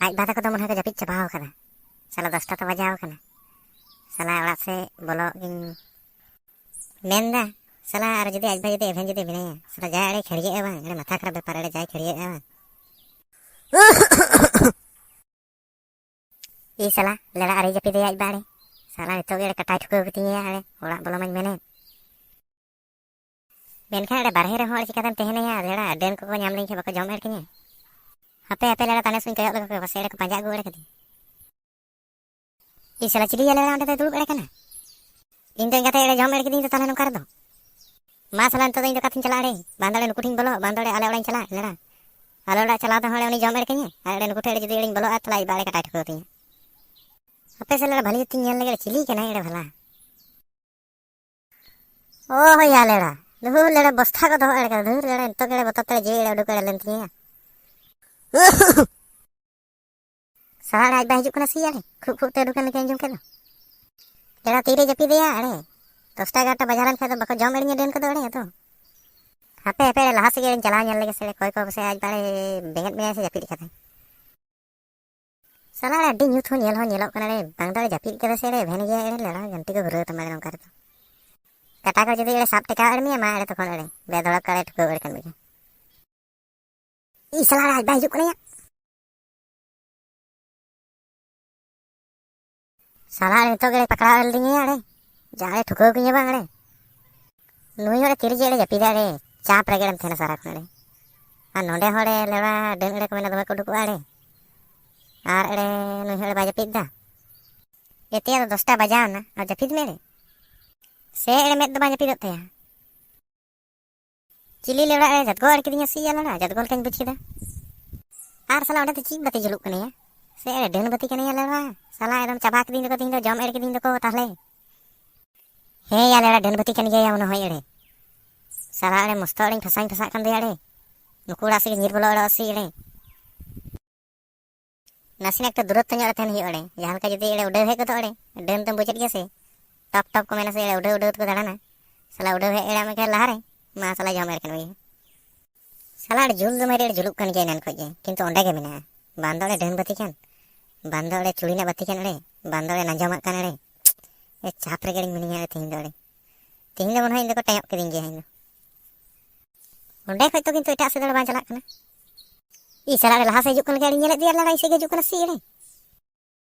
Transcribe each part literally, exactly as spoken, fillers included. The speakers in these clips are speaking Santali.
ᱟᱡ ᱵᱟ ᱛᱟᱠᱚ ᱫᱚ ᱢᱚᱱᱮ ᱦᱚᱭ ᱠᱚ ᱡᱟᱹᱯᱤᱫ ᱪᱟᱵᱟᱣ ᱠᱟᱫᱟ᱾ ᱥᱟᱞᱟ ᱫᱚᱥᱴᱟ ᱛᱚ ᱵᱟᱡᱟᱣ ᱠᱟᱱᱟ᱾ ᱥᱟᱞᱟ ᱚᱲᱟᱜ ᱥᱮᱫ ᱵᱚᱞᱚᱜ ᱜᱤᱧ ᱢᱮᱱᱫᱟ᱾ ᱥᱟᱞᱟ ᱟᱨ ᱡᱩᱫᱤ ᱟᱡ ᱵᱟ ᱡᱩᱫᱤ ᱮᱵᱷᱮᱱ ᱡᱩᱫᱤ ᱵᱮᱱᱟᱭᱟ, ᱥᱟᱞᱟ ᱡᱟ ᱮᱲᱮ ᱠᱷᱟᱹᱲᱭᱟᱹᱜᱼᱟ ᱵᱟᱝ, ᱮᱲᱮ ᱢᱟᱛᱷᱟ ᱠᱷᱟᱨᱟᱯ ᱵᱮᱯᱟᱨ, ᱮᱲᱮ ᱡᱟᱭ ᱠᱷᱟᱹᱲᱭᱟᱹᱜᱼᱟ ᱵᱟᱝ᱾ ᱤ ᱥᱟᱞᱟ, ᱞᱮᱲᱟ ᱟᱨᱮ ᱡᱟᱹᱯᱤᱫᱮᱭᱟ ᱟᱡ ᱵᱟ ᱮᱲᱮ᱾ ᱥᱟᱞᱟ ᱱᱤᱛᱚᱜ ᱜᱮ ᱮᱲᱮ ᱠᱟᱴᱟᱭ ᱴᱷᱩᱠᱟᱹᱣ ᱠᱟᱹᱛᱤᱧᱟ ᱮᱲᱮ, ᱚᱲᱟᱜ ᱵᱚᱞᱚ ᱢᱟᱧ ᱢᱮᱱᱮᱫ᱾ ᱢᱮᱱᱠᱷᱟᱱ ᱮᱲᱮ ᱵᱟᱨᱦᱮ ᱨᱮᱦᱚᱸ ᱮᱲᱮ ᱪᱤᱠᱟᱛᱮᱢ ᱛᱟᱦᱮᱱᱟᱭᱟ ᱮᱲᱮ, ᱰᱟᱹᱱ ᱠᱚᱠᱚ ᱧᱟᱢ ᱞᱮᱱ ᱠᱷᱟᱱ ᱵᱟᱠᱚ ᱡᱚᱢ ᱮᱲ ᱠᱤᱧᱟ᱾ ᱦᱟᱯᱮ ᱦᱟᱯᱮ ᱞᱮᱲᱟ, ᱛᱟᱱᱮ ᱥᱩᱧ ᱠᱚᱭᱚᱜ ᱞᱮᱠᱚ ᱠᱷᱟᱱ ᱯᱟᱥᱮ ᱮᱲᱮ ᱠᱚ ᱯᱟᱸᱡᱟ ᱟᱹᱜᱩ ᱮᱲᱮ ᱠᱟᱫᱤᱧ᱾ ᱤ ᱥᱟᱞᱟ, ᱪᱤᱞᱤ ᱭᱟᱞᱮ ᱚᱸᱰᱮ ᱫᱚᱭ ᱫᱩᱲᱩᱵ ᱮᱲᱮ ᱠᱟᱱᱟ? ᱤᱧ ᱫᱚ ᱮᱸᱜᱟᱛᱮ ᱮᱲᱮ ᱡᱚᱢ ᱮᱲ ᱠᱤᱫᱤᱧ ᱫᱚ ᱛᱟᱦᱞᱮ ᱱᱚᱝᱠᱟ ᱨᱮᱫᱚ᱾ ᱢᱟ ᱥᱟᱞᱟ, ᱱᱤᱛᱚᱜ ᱫᱚ ᱤᱧ ᱫᱚ ᱚᱠᱟᱛᱤᱧ ᱪᱟᱞᱟᱜᱼᱟ ᱮᱲᱮ? ᱵᱟᱝ ᱫᱚ ᱮᱲᱮ ᱱᱩᱠᱩ ᱴᱷᱮᱱᱤᱧ ᱵᱚᱞᱚᱜ, ᱵᱟᱝ ᱫᱚ ᱮᱲᱮ ᱟᱞᱮ ᱚᱲᱟᱜ ᱤᱧ ᱪᱟᱞᱟᱜ ᱞᱮᱲᱟ᱾ ᱟᱞᱮ ᱚᱲᱟᱜ ᱪᱟᱞᱟᱣ ᱛᱮᱦᱚᱸ ᱮᱲᱮ ᱩᱱᱤ ᱡᱚᱢ ᱮᱲ ᱠᱟᱹᱧᱟᱹ, ᱟᱨ ᱮᱲᱮ ᱱᱩᱠᱩ ᱴᱷᱮᱱ ᱮᱲᱮ ᱡᱩᱫᱤ ᱮᱲᱮᱧ ᱵᱚᱞᱚᱜᱼᱟ, ᱛᱟᱦᱞᱮ ᱟᱡ ᱵᱟ ᱮᱲᱮ ᱠᱟᱴᱟᱭ ᱴᱷᱩᱠᱟᱹᱣ ᱛᱤᱧᱟᱹ᱾ ᱦᱟᱯᱮ ᱥᱟᱞᱟ, ᱵᱷᱟᱞᱤ ᱡᱩᱛᱤᱧ ᱧᱮᱞ ᱞᱮᱜᱮ, ᱪᱤᱞᱤ ᱠᱟᱱᱟᱭ ᱮᱲᱮ ᱵᱷᱟᱞᱟ? ᱚ ᱦᱳᱭ ᱭᱟ ᱞᱮᱲᱟ, ᱫᱷᱩᱨ ᱞᱮᱲᱟ, ᱵᱚᱥᱛᱷᱟ ᱠᱚ ᱫᱚᱦᱚ ᱮᱲᱮ ᱠᱟᱫᱟ, ᱫᱷᱩᱨ ᱞᱮᱲᱟ, ᱱᱤᱛᱚᱜ ᱜᱮ ᱮᱲᱮ ᱵᱚᱛᱚᱨ ᱛᱮ ᱡᱤᱣᱤ ᱮᱲᱮ ᱩᱰᱩᱠ ᱮᱲᱮ ᱞᱮᱱ ᱛᱤᱧᱟ᱾ ᱥᱟᱞᱟ ᱮᱲᱮ ᱟᱡ ᱵᱟᱭ ᱦᱤᱡᱩᱜ ᱠᱟᱱᱟ ᱥᱮ ᱮᱲᱮ, ᱠᱷᱩᱵ ᱠᱷᱩᱵ ᱛᱮ ᱩᱰᱩᱠ ᱮᱱ ᱞᱮᱠᱟᱧ ᱟᱸᱡᱚᱢ ᱠᱮᱫ ᱫᱚ᱾ ᱮᱲᱟ ᱛᱤᱨᱮ ᱡᱟᱹᱯᱤᱫᱮᱭᱟ ᱮᱲᱮ? ᱫᱚᱥᱴᱟ ᱮᱜᱟᱨᱚᱴᱟ ᱵᱟᱡᱟᱣ ᱞᱮᱱᱠᱷᱟᱱ ᱫᱚ ᱵᱟᱠᱚ ᱡᱚᱢ ᱮᱲᱮᱧᱟ ᱰᱟᱹᱱ ᱠᱚᱫᱚ ᱮᱲᱮ ᱟᱫᱚ᱾ ᱦᱟᱯᱮ ᱦᱟᱯᱮ ᱮᱲᱮ ᱞᱟᱦᱟ ᱥᱮᱫ ᱜᱮ ᱮᱲᱮᱧ ᱪᱟᱞᱟᱣ ᱧᱮᱞ ᱞᱮᱜᱮ ᱥᱮ ᱮᱲᱮ, ᱚᱠᱚᱭ ᱠᱚ ᱯᱟᱥᱮ ᱟᱡ ᱵᱟ ᱮᱲᱮ ᱵᱮᱸᱜᱮᱫ ᱢᱮᱭᱟᱭ ᱥᱮ ᱡᱟᱹᱯᱤᱫ ᱠᱟᱫᱟᱭ᱾ ᱥᱟᱞᱟ ᱮᱲᱮ ᱟᱹᱰᱤ ᱧᱩᱛ ᱦᱚᱸ ᱧᱮᱞ ᱦᱚᱸ ᱧᱮᱞᱚᱜ ᱠᱟᱱᱟ ᱮᱲᱮ, ᱵᱟᱝ ᱫᱚ ᱮᱲᱮ ᱡᱟᱹᱯᱤᱫ ᱠᱟᱫᱟᱭ ᱥᱮ ᱮᱲᱮ ᱮᱵᱷᱮᱱ ᱜᱮᱭᱟᱭ ᱮᱲᱮ ᱞᱮᱲᱟ, ᱜᱟᱹᱱᱴᱤ ᱠᱚ ᱜᱷᱩᱨᱟᱹᱣ ᱛᱟᱢᱟ ᱮᱲᱮ ᱱᱚᱝᱠᱟ ᱨᱮᱫᱚ᱾ ᱠᱟᱴᱟ ᱠᱚ ᱡᱩᱫᱤ ᱮᱲᱮ ᱥᱟᱵ ᱴᱮᱠᱟᱣ ᱮᱲ ᱢᱮᱭᱟ, ᱢᱟ ᱮᱲᱮ ᱛᱚᱠᱷᱚᱱ ᱮᱲᱮ ᱵᱮᱫᱷᱲᱚᱠ ᱮᱲᱮ ᱴᱷᱩᱠᱟᱹᱣ ᱮᱲ ᱠᱟᱱ ᱜᱮ᱾ ᱤ ᱥᱟᱞᱟ ᱮᱲᱮ ᱟᱡ ᱵᱟᱭ ᱦᱤᱡᱩᱜ ᱠᱟᱱᱟᱭᱟ᱾ ᱥᱟᱞᱟ ᱮᱲᱮ ᱱᱤᱛᱚᱜ ᱜᱮ ᱮᱲᱮ ᱯᱟᱠᱲᱟᱣ ᱞᱤᱫᱤᱧᱟ ᱮᱲᱮ, ᱡᱟ ᱮᱲᱮ ᱴᱷᱩᱠᱟᱹᱣ ᱠᱤᱧᱟ ᱵᱟᱝ ᱮᱲᱮ᱾ ᱱᱩᱭ ᱦᱚᱸ ᱮᱲᱮ ᱛᱤᱨᱮ ᱡᱮ ᱮᱲᱮ ᱡᱟᱹᱯᱤᱫᱟ ᱮᱲᱮ, ᱪᱟᱯ ᱨᱮᱜᱮ ᱮᱲᱮᱢ ᱛᱟᱦᱮᱱᱟ ᱥᱟᱨᱟ ᱠᱷᱚᱱ ᱮᱲᱮ᱾ ᱟᱨ ᱱᱚᱸᱰᱮ ᱦᱚᱸ ᱮᱲᱮ ᱞᱮᱲᱟ ᱰᱟᱹᱱ ᱮᱲᱮ ᱠᱚ ᱢᱮᱱᱟ ᱫᱚᱢᱮ ᱠᱚ ᱩᱰᱩᱠᱚᱜᱼᱟ ᱮᱲᱮ᱾ ᱟᱨ ᱮᱲᱮ ᱱᱩᱭ ᱦᱚᱸ ᱮᱲᱮ ᱵᱟᱭ ᱡᱟᱹᱯᱤᱫ ᱫᱟ᱾ ᱮᱛᱮ ᱟᱫᱚ ᱫᱚᱥᱴᱟ ᱵᱟᱡᱟᱣ ᱮᱱᱟ, ᱟᱨ ᱡᱟᱹᱯᱤᱫ ᱢᱮ ᱮᱲᱮ᱾ ᱥᱮ ᱮᱲᱮ ᱢᱮᱫ ᱫᱚ ᱵᱟᱝ ᱡᱟᱹᱯᱤᱫᱚᱜ ᱛᱟᱭᱟ᱾ ᱪᱤᱞᱤ ᱞᱮᱲᱟ ᱮᱲᱮ ᱡᱟᱫᱜᱚ ᱮᱲ ᱠᱤᱫᱤᱧᱟ ᱥᱮ ᱭᱟ ᱞᱮᱲᱟ, ᱡᱟᱫᱜᱚ ᱞᱮᱠᱟᱧ ᱵᱩᱡ ᱠᱮᱫᱟ᱾ ᱟᱨ ᱥᱟᱞᱟ ᱚᱸᱰᱮ ᱫᱚ ᱪᱮᱫ ᱵᱟᱹᱛᱤ ᱡᱩᱞᱩᱜ ᱠᱟᱱᱟᱭᱟ? ᱥᱮ ᱮᱲᱮ ᱰᱟᱹᱱ ᱵᱟᱹᱛᱤ ᱠᱟᱱᱟᱭᱟ ᱞᱮᱲᱟ? ᱥᱟᱞᱟ ᱮᱠᱫᱚᱢ ᱪᱟᱵᱟ ᱠᱤᱫᱤᱧ ᱫᱚᱠᱚ ᱛᱮᱦᱮᱧ ᱫᱚ, ᱡᱚᱢ ᱮᱲ ᱠᱤᱫᱤᱧ ᱫᱚᱠᱚ ᱛᱟᱦᱞᱮ᱾ ᱦᱮᱸ ᱭᱟ ᱞᱮᱲᱟ, ᱰᱟᱹᱱ ᱵᱟᱹᱛᱤ ᱠᱟᱱ ᱜᱮᱭᱟ ᱩᱱᱤ ᱦᱚᱸᱭ ᱮᱲᱮ᱾ ᱥᱟᱞᱟ ᱮᱲᱮ ᱢᱚᱥᱛᱚ ᱮᱲᱮᱧ ᱯᱷᱟᱥᱟᱧ ᱯᱷᱟᱥᱟᱜ ᱠᱟᱱ ᱫᱚᱭᱟ ᱮᱲᱮ᱾ ᱱᱩᱠᱩ ᱚᱲᱟᱜ ᱥᱮᱫ ᱜᱮ ᱧᱤᱨ ᱵᱚᱞᱚ ᱮᱲᱮ ᱥᱮ ᱮᱲᱮ᱾ ᱱᱟᱥᱮᱱᱟᱜ ᱮᱠᱴᱩ ᱫᱩᱨᱚᱛᱛᱚ ᱧᱚᱜ ᱨᱮ ᱛᱟᱦᱮᱱ ᱦᱩᱭᱩᱜᱼᱟ ᱮᱲᱮ᱾ ᱡᱟᱦᱟᱸ ᱞᱮᱠᱟ ᱡᱩᱫᱤ ᱮᱲᱮ ᱩᱰᱟᱹᱣ ᱦᱮᱡ ᱜᱚᱫᱚᱜ ᱮᱲᱮ, ᱰᱟᱹᱱ ᱫᱚᱢ ᱵᱩᱡᱮᱫ ᱜᱮᱭᱟ ᱥᱮ, ᱴᱚᱯ ᱴᱚᱯ ᱠᱚ ᱢᱮᱱᱟ ᱥᱮ ᱮᱲᱮ, ᱩᱰᱟᱹᱣ ᱩᱰᱟᱹᱣ ᱛᱮᱠᱚ ᱫᱟᱬᱟᱱᱟ᱾ ᱥᱟᱞᱟ ᱩᱰᱟᱹᱣ ᱦᱮᱡ ᱮᱲᱮ ᱢᱮᱱᱠᱷᱟᱱ ᱞᱟᱦᱟᱨᱮ, ᱢᱟ ᱥᱟᱞᱟ ᱡᱚᱢ ᱮᱲ ᱠᱟᱱ ᱜᱮ᱾ ᱥᱟᱞᱟ ᱟᱹᱰᱤ ᱡᱩᱞ ᱫᱚᱢᱮ ᱟᱹᱰᱤ ᱟᱸᱴ ᱡᱩᱞᱩᱜ ᱠᱟᱱ ᱜᱮᱭᱟ ᱮᱱᱟᱱ ᱠᱷᱚᱡ ᱜᱮ, ᱠᱤᱱᱛᱩ ᱚᱸᱰᱮ ᱜᱮ ᱢᱮᱱᱟᱜᱼᱟ᱾ ᱵᱟᱝ ᱫᱚ ᱚᱸᱰᱮ ᱰᱟᱹᱱ ᱵᱟᱹᱛᱤ ᱠᱟᱱ, ᱵᱟᱝ ᱫᱚ ᱚᱸᱰᱮ ᱪᱩᱲᱤ ᱨᱮᱱᱟᱜ ᱵᱟᱹᱛᱤ ᱠᱟᱱ ᱮᱲᱮ, ᱵᱟᱝ ᱫᱚ ᱚᱸᱰᱮ ᱱᱟᱡᱚᱢᱟᱜ ᱠᱟᱱ ᱮᱲᱮ᱾ ᱮ, ᱪᱟᱯ ᱨᱮᱜᱮ ᱞᱤᱧ ᱢᱤᱱᱟᱹᱧᱟ ᱮᱲᱮ ᱛᱮᱦᱮᱧ ᱫᱚ ᱮᱲᱮ᱾ ᱛᱮᱦᱮᱧ ᱫᱚ ᱢᱚᱱᱮ ᱦᱚᱭ ᱤᱧ ᱫᱚᱠᱚ ᱴᱟᱭᱚᱵ ᱠᱤᱫᱤᱧ ᱜᱮᱭᱟ ᱤᱧ ᱫᱚ᱾ ᱚᱸᱰᱮ ᱠᱷᱚᱡ ᱛᱚ ᱠᱤᱱᱛᱩ ᱮᱴᱟᱜ ᱥᱮᱫ ᱫᱚ ᱵᱟᱝ ᱪᱟᱞᱟᱜ ᱠᱟᱱᱟ᱾ ᱤ ᱥᱟᱞᱟ ᱮᱲᱮ ᱞᱟᱦᱟ ᱥᱮᱫ ᱦᱤᱡᱩᱜ ᱠᱟᱱ ᱞᱮᱠᱟ ᱞᱤᱧ ᱧᱮᱞᱮᱫ ᱫᱮᱭᱟ ᱮᱲᱮ, ᱤᱧ ᱥᱮᱫ ᱜᱮ ᱦᱤᱡᱩᱜ ᱠᱟᱱᱟ ᱥᱮ ᱮᱲᱮ᱾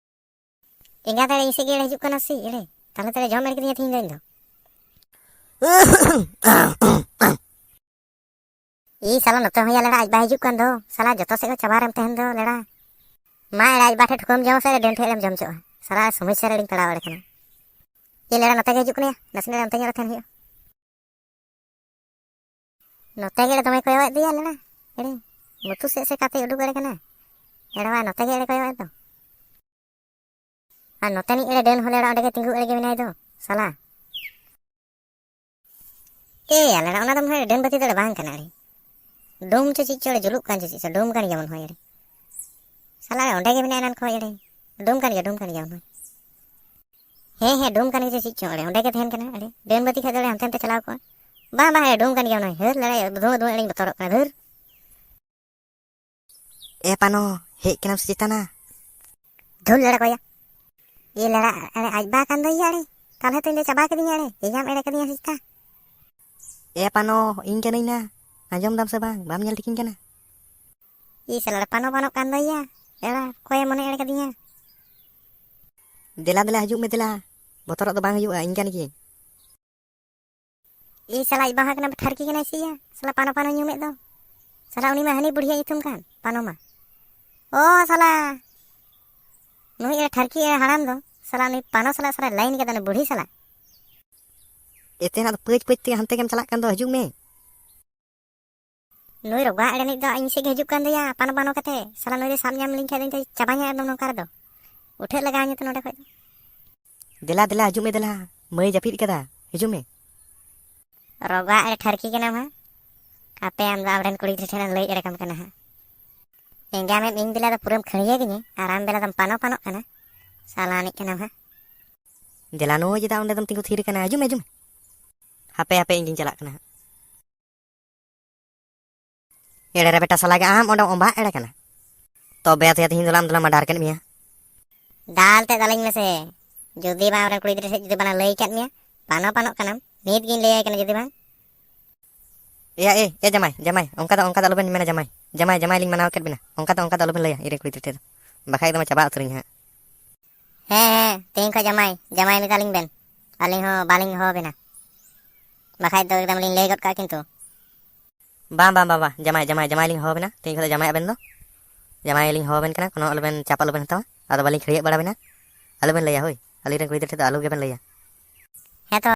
ᱮᱸᱜᱟ ᱫᱟᱲᱮ ᱤᱧ ᱥᱮᱫ ᱜᱮ ᱮᱲᱮ ᱦᱤᱡᱩᱜ ᱠᱟᱱᱟ ᱥᱮ ᱮᱲᱮ᱾ ᱛᱟᱦᱞᱮ ᱛᱚ ᱮᱲᱮ ᱡᱚᱢ ᱮᱲᱮ ᱠᱤᱫᱤᱧᱟ ᱛᱮᱦᱮᱧ ᱫᱚ ᱤᱧ ᱫᱚ᱾ ᱤ ᱥᱟᱞᱟ ᱱᱚᱛᱮ ᱦᱚᱸ ᱭᱟ ᱞᱮᱲᱟ ᱟᱡ ᱵᱟᱭ ᱦᱤᱡᱩᱜ ᱠᱟᱱ ᱫᱚ᱾ ᱥᱟᱞᱟ ᱡᱚᱛᱚ ᱥᱮᱫ ᱠᱷᱚᱱ ᱪᱟᱵᱟ ᱨᱮᱢ ᱛᱟᱦᱮᱱ ᱫᱚ ᱞᱮᱲᱟ᱾ ᱢᱟ ᱮᱲᱟ ᱟᱡ ᱵᱟ ᱴᱷᱮᱱ ᱴᱷᱩᱠᱟᱹᱢ ᱡᱚᱢ ᱥᱮ ᱮᱲᱮ ᱰᱟᱹᱱ ᱴᱷᱮᱡ ᱮᱲᱮᱢ ᱡᱚᱢ ᱦᱚᱪᱚᱜᱼᱟ᱾ ᱥᱟᱞᱟ ᱥᱚᱢᱚᱥᱥᱟ ᱨᱮ ᱟᱹᱰᱤᱧ ᱯᱟᱲᱟᱣ ᱮᱲᱮ ᱠᱟᱱᱟ᱾ ᱮ ᱞᱮᱲᱟ ᱱᱚᱛᱮ ᱜᱮ ᱦᱤᱡᱩᱜ ᱠᱟᱱᱟ ᱭᱟ, ᱱᱟᱥᱮᱱᱟᱜ ᱚᱱᱛᱮ ᱧᱚᱜ ᱨᱮ ᱛᱟᱦᱮᱱ ᱦᱩᱭᱩᱜᱼᱟ᱾ ᱱᱚᱛᱮ ᱜᱮ ᱮᱲᱮ ᱫᱚᱢᱮ ᱠᱚᱭᱚᱜ ᱮᱫ ᱫᱚᱭᱟ ᱞᱮᱲᱟ᱾ ᱮᱲᱮ ᱢᱩᱛᱩ ᱥᱮᱫ ᱥᱮ ᱠᱟᱛᱮ ᱩᱰᱩᱠ ᱮᱲᱮ ᱠᱟᱱᱟ᱾ ᱮᱲᱟ ᱱᱚᱛᱮ ᱜᱮ ᱮᱲᱮ ᱠᱚᱭᱚᱜ ᱮᱫ ᱫᱚ᱾ ᱟᱨ ᱱᱚᱛᱮᱱᱤᱡ ᱮᱲᱮ ᱰᱟᱹᱱ ᱦᱚᱸ ᱞᱮᱲᱟ ᱚᱸᱰᱮ ᱜᱮ ᱛᱤᱸᱜᱩ ᱮᱲᱮ ᱜᱮ ᱢᱮᱱᱟᱭ ᱫᱚ᱾ ᱥᱟᱞᱟ᱾ ᱮ ᱟᱞᱮᱲᱟ, ᱚᱱᱟ ᱫᱚ ᱢᱚᱱᱮ ᱦᱚᱭ ᱰᱟᱹᱱ ᱵᱟᱹᱛᱤ ᱫᱚ ᱵᱟᱝ ᱠᱟᱱᱟ ᱮᱲᱮ᱾ ᱰᱩᱢ ᱪᱚ ᱪᱮᱫ ᱪᱚ ᱮᱲᱮ ᱡᱩᱞᱩᱜ ᱠᱟᱱ ᱪᱚ ᱪᱮᱫ ᱪᱚ, ᱰᱩᱢ ᱠᱟᱱ ᱜᱮᱭᱟ ᱢᱚᱱᱮ ᱦᱚᱭ ᱮᱲᱮ᱾ ᱥᱟᱞᱟ ᱚᱸᱰᱮ ᱜᱮ ᱢᱮᱱᱟᱭᱟ ᱮᱱᱟᱱ ᱠᱷᱚᱱ ᱮᱲᱮ᱾ ᱰᱩᱢ ᱠᱟᱱ ᱜᱮᱭᱟ, ᱰᱩᱢ ᱠᱟᱱ ᱜᱮᱭᱟ ᱢᱚᱱᱮ ᱦᱚᱭ᱾ ᱦᱮᱸ, ᱦᱮᱸ, ᱰᱩᱢ ᱠᱟᱱ ᱜᱮᱭᱟ ᱪᱚ ᱪᱮᱫ ᱪᱚ ᱮᱲᱮ, ᱚᱸᱰᱮ ᱜᱮ ᱛᱟᱦᱮᱱ ᱠᱟᱱᱟ ᱮᱲᱮ᱾ ᱰᱟᱹᱱ ᱵᱟᱹᱛᱤ ᱠᱷᱟᱡ ᱫᱚ ᱮᱲᱮ ᱦᱟᱱᱛᱮ ᱱᱟᱛᱮ ᱪᱟᱞᱟᱣ ᱠᱚᱜᱼᱟ᱾ ᱵᱟᱝ, ᱵᱟᱝ, ᱮᱲᱮ ᱰᱩᱢ ᱠᱟᱱ ᱜᱮᱭᱟ ᱢᱚᱱᱮ ᱦᱚᱭ᱾ ᱦᱟᱹᱨ ᱞᱮᱲᱟ, ᱫᱷᱩᱣᱟᱹ ᱫᱷᱩᱣᱟᱹ ᱮᱲᱮᱧ ᱵᱚᱛᱚᱨᱚᱜ ᱠᱟᱱᱟ, ᱫᱷᱩᱨ᱾ ᱮ ᱯᱟᱱᱚ, ᱦᱮᱡ ᱠᱟᱱᱟᱢ ᱥᱮ ᱪᱮᱛᱟᱱᱟ? ᱫᱷᱩᱨ ᱞᱮᱲᱟ ᱠᱚᱭᱟ᱾ ᱮ ᱞᱮᱲᱟ, ᱮᱲᱮ ᱟᱡ ᱵᱟ ᱠᱟᱱ ᱫᱚᱭ ᱭᱟ ᱮᱲᱮ᱾ ᱛᱟᱦᱞᱮ ᱛᱚ ᱤᱧ ᱫᱚ ᱪᱟᱵᱟ ᱠᱤᱫᱤᱧᱟ ᱮᱲᱮ, ᱤᱧᱟᱢ ᱮᱲᱮ ᱠᱟᱫᱤᱧᱟ ᱥᱮ ᱪᱮᱛᱟ? ᱮ ᱯᱟᱱᱚ, ᱤᱧ ᱠᱟᱹᱱᱟᱹᱧ ᱱᱟ᱾ ᱟᱸᱡᱚᱢ ᱫᱟᱢ ᱥᱮ ᱵᱟᱝ? ᱵᱟᱢ ᱧᱮᱞ ᱴᱷᱤᱠᱤᱧ ᱠᱟᱱᱟ? ᱤ ᱥᱟᱞᱟ ᱯᱟᱱᱚ ᱯᱟᱱᱚᱜ ᱠᱟᱱ ᱫᱚᱭ ᱭᱟ᱾ ᱮᱲᱟ, ᱚᱠᱚᱭᱮ ᱢᱚᱱᱮ ᱮᱲᱮ ᱠᱟᱫᱤᱧᱟ? ᱫᱮᱞᱟ, ᱫᱮᱞᱟ, ᱦᱤᱡᱩᱜ ᱢᱮ ᱫᱮᱞᱟ᱾ ᱵᱚᱛᱚᱨᱚᱜ ᱫᱚ ᱵᱟᱝ ᱦᱩᱭᱩᱜᱼᱟ, ᱤᱧ ᱠᱟᱱ ᱜᱤᱭᱟᱹᱧ᱾ ᱤ ᱥᱟᱞᱟ ᱟᱡ ᱵᱟ ᱦᱚᱸ ᱠᱟᱱᱟ, ᱴᱷᱟᱨᱠᱤ ᱠᱟᱱᱟᱭ ᱥᱮ ᱭᱟ? ᱥᱟᱞᱟ ᱯᱟᱱᱚ ᱯᱟᱱᱚ ᱧᱩᱢᱮᱫ ᱫᱚ᱾ ᱥᱟᱞᱟ ᱩᱱᱤ ᱢᱟ ᱦᱟᱹᱱᱤ ᱵᱩᱲᱦᱤᱭᱟᱜ ᱧᱩᱛᱩᱢ ᱠᱟᱱ, ᱯᱟᱱᱚ ᱢᱟ᱾ ᱚ ᱥᱟᱞᱟ, ᱱᱩᱭ ᱮ ᱴᱷᱟᱨᱠᱤ ᱮ ᱦᱟᱲᱟᱢ ᱫᱚ, ᱥᱟᱞᱟ ᱩᱱᱤ ᱯᱟᱱᱚ ᱥᱟᱞᱟᱜ ᱥᱟᱞᱟᱭ ᱞᱟᱭᱤᱱ ᱠᱟᱫᱟ, ᱩᱱᱤ ᱵᱩᱲᱦᱤ ᱥᱟᱞᱟᱜ᱾ ᱮᱛᱮᱱᱟᱜ ᱫᱚ ᱯᱟᱹᱪ ᱯᱟᱹᱪ ᱛᱮᱜᱮ ᱦᱟᱱᱛᱮ ᱜᱮᱢ ᱪᱟᱞᱟᱜ ᱠᱟᱱ ᱫᱚ, ᱦᱤᱡᱩᱜ ᱢᱮ᱾ ᱱᱩᱭ ᱨᱚᱜᱟ ᱮᱲᱮᱱᱤᱡ ᱫᱚ ᱤᱧ ᱥᱮᱫ ᱜᱮ ᱦᱤᱡᱩᱜ ᱠᱟᱱ ᱫᱚᱭᱟ, ᱯᱟᱱᱚ ᱯᱟᱱᱚ ᱠᱟᱛᱮ᱾ ᱥᱟᱞᱟ ᱱᱩᱭ ᱫᱚ ᱥᱟᱵ ᱧᱟᱢ ᱞᱤᱧ ᱠᱷᱟᱡ ᱫᱚᱧ ᱪᱟᱵᱟ ᱧᱟ ᱮᱠᱫᱚᱢ ᱱᱚᱝᱠᱟ ᱨᱮᱫᱚ᱾ ᱩᱴᱷᱟᱹᱜ ᱞᱟᱜᱟᱣ ᱤᱧᱟ ᱛᱚ ᱱᱚᱰᱮ ᱠᱷᱚᱡ ᱫᱚ᱾ ᱫᱮᱞᱟ, ᱫᱮᱞᱟ, ᱦᱤᱡᱩᱜ ᱢᱮ, ᱫᱮᱞᱟ᱾ ᱢᱟᱹᱭ ᱡᱟᱹᱯᱤᱫ ᱠᱟᱫᱟ, ᱦᱤᱡᱩᱜ ᱢᱮ᱾ ᱨᱚᱜᱟ ᱮᱲᱮ ᱴᱷᱟᱨᱠᱤ ᱠᱟᱱᱟᱢ ᱦᱟᱸᱜ᱾ ᱦᱟᱯᱮ, ᱟᱢ ᱫᱚ ᱟᱢᱨᱮᱱ ᱠᱩᱲᱤ ᱜᱤᱫᱽᱨᱟᱹ ᱴᱷᱮᱱ ᱞᱟᱹᱭ ᱮᱲᱮ ᱠᱟᱢ ᱠᱟᱱᱟ ᱦᱟᱸᱜ᱾ ᱮᱸᱜᱟ ᱢᱮᱢ ᱤᱧ ᱵᱮᱞᱟ ᱫᱚ ᱯᱩᱨᱟᱹᱢ ᱠᱷᱟᱹᱲᱭᱟᱹ ᱜᱤᱧᱟᱹ, ᱟᱨ ᱟᱢ ᱵᱮᱞᱟ ᱫᱚᱢ ᱯᱟᱱᱚ ᱯᱟᱱᱚᱜ ᱠᱟᱱᱟ᱾ ᱥᱟᱞᱟ ᱟᱱᱤᱡ ᱠᱟᱱᱟᱢ ᱦᱟᱸᱜ᱾ ᱫᱮᱞᱟ ᱱᱩᱭ ᱪᱮᱫᱟᱜ ᱚᱸᱰᱮ ᱫᱚᱢ ᱛᱤᱸᱜᱩ ᱛᱷᱤᱨ ᱠᱟᱱᱟ? ᱦᱤᱡᱩᱜ ᱢᱮ, ᱦᱤᱡᱩᱜ ᱢᱮ᱾ ᱦᱟᱯᱮ, ᱦᱟᱯᱮ, ᱤᱧ ᱜᱤᱧ ᱪᱟᱞᱟᱜ ᱠᱟᱱᱟ ᱦᱟᱸᱜ᱾ ᱮᱲᱮ ᱨᱮ ᱵᱮᱴᱟ ᱥᱟᱞᱟ ᱜᱮ ᱟᱢ ᱚᱸᱰᱮᱢ ᱚᱸᱵᱟᱜ ᱮᱲᱮ ᱠᱟᱱᱟ᱾ ᱛᱚᱵᱮ ᱟᱛᱮ ᱛᱮᱦᱮᱧ ᱫᱚᱞᱟᱢ ᱫᱚᱞᱟᱢ ᱢᱟᱰᱟᱨ ᱠᱮᱫ ᱢᱮᱭᱟ᱾ ᱫᱟᱞ ᱛᱮ ᱫᱟᱞᱤᱧ ᱢᱮᱥᱮ᱾ ᱡᱩᱫᱤ ᱵᱟᱝ ᱟᱢᱨᱮᱱ ᱠᱩᱲᱤ ᱜᱤᱫᱽᱨᱟᱹ ᱥᱮᱫ ᱡᱩᱫᱤ ᱵᱟᱝ ᱞᱟᱹᱭ ᱠᱟᱫ ᱢᱮᱭᱟ, ᱯᱟᱱᱚ ᱯᱟᱱᱚᱜ ᱠᱟᱱᱟᱢ, ᱱᱤᱛ ᱜᱤᱧ ᱞᱟᱹᱭᱟᱭ ᱠᱟᱱᱟ ᱡᱩᱫᱤ ᱵᱟᱝ᱾ ᱮᱭᱟ, ᱮ, ᱮ ᱡᱟᱢᱟᱭ, ᱡᱟᱢᱟᱭ, ᱚᱱᱠᱟ ᱫᱚ, ᱚᱱᱠᱟ ᱫᱚ ᱟᱞᱚᱵᱮᱱ ᱢᱮᱱᱟ ᱡᱟᱢᱟᱭ᱾ ᱡᱟᱢᱟᱭ, ᱡᱟᱢᱟᱭ ᱞᱤᱧ ᱢᱟᱱᱟᱣ ᱠᱮᱫ ᱵᱮᱱᱟ᱾ ᱚᱱᱠᱟ ᱫᱚ, ᱚᱱᱠᱟ ᱫᱚ ᱟᱞᱚᱵᱮᱱ ᱞᱟᱹᱭᱟ ᱤᱧᱨᱮᱱ ᱠᱩᱲᱤ ᱜᱤᱫᱽᱨᱟᱹ ᱴᱷᱮᱱ ᱫᱚ᱾ ᱵᱟᱠᱷᱟᱡ ᱮᱠᱫᱚᱢ ᱪᱟᱵᱟ ᱩᱛᱟᱹᱨᱤᱧ ᱦᱟᱸᱜ᱾ ᱦᱮᱸ, ᱦᱮᱸ, ᱛᱮᱦᱮᱧ ᱠᱷᱚᱱ ᱡᱟᱢᱟᱭ, ᱡᱟᱢᱟᱭ ᱢᱮᱛᱟᱞᱤᱧ ᱵᱮᱱ᱾ ᱟᱹᱞᱤᱧ ᱦᱚᱸ ᱵᱟᱞᱤᱧ ᱦᱚᱦᱚ ᱵᱮᱱᱟ᱾ ᱵᱟᱠᱷᱟᱡ ᱫᱚ ᱮᱠᱫᱚᱢ ᱞᱤᱧ ᱞᱟᱹᱭ ᱜᱚᱫ ᱠᱟᱜᱼᱟ ᱠᱤᱱᱛᱩ᱾ ᱵᱟᱝ, ᱵᱟᱝ, ᱵᱟᱝ, ᱵᱟᱝ, ᱡᱟᱢᱟᱭ, ᱡᱟᱢᱟᱭ, ᱡᱟᱢᱟᱭ ᱞᱤᱧ ᱦᱚᱦᱚ ᱵᱮᱱᱟ᱾ ᱛᱮᱦᱮᱧ ᱠᱷᱚᱱ ᱫᱚ ᱡᱟᱢᱟᱭ ᱟᱵᱮᱱ ᱫᱚ᱾ ᱡᱟᱢᱟᱭ ᱞᱤᱧ ᱦᱚᱦᱚ ᱟᱵᱮᱱ ᱠᱟᱱᱟ, ᱠᱳᱱᱳ ᱟᱞᱚᱵᱮᱱ ᱪᱟᱯ ᱟᱞᱚᱵᱮᱱ ᱦᱟᱛᱟᱣᱟ᱾ ᱟᱫᱚ ᱵᱟᱞᱤᱧ ᱠᱷᱟᱹᱲᱭᱟᱹᱜ ᱵᱟᱲᱟ ᱵᱮᱱᱟ᱾ ᱟᱞᱚᱵᱮᱱ ᱞᱟᱹᱭᱟ, ᱦᱳᱭ᱾ ᱟᱹᱞᱤᱧ ᱨᱮᱱ ᱠᱩᱲᱤ ᱜᱤᱫᱽᱨᱟᱹ ᱴᱷᱮᱱ ᱫᱚ ᱟᱞᱚ ᱜᱮᱵᱮᱱ ᱞᱟᱹᱭᱟ᱾ ᱦᱮᱸ ᱛᱚ᱾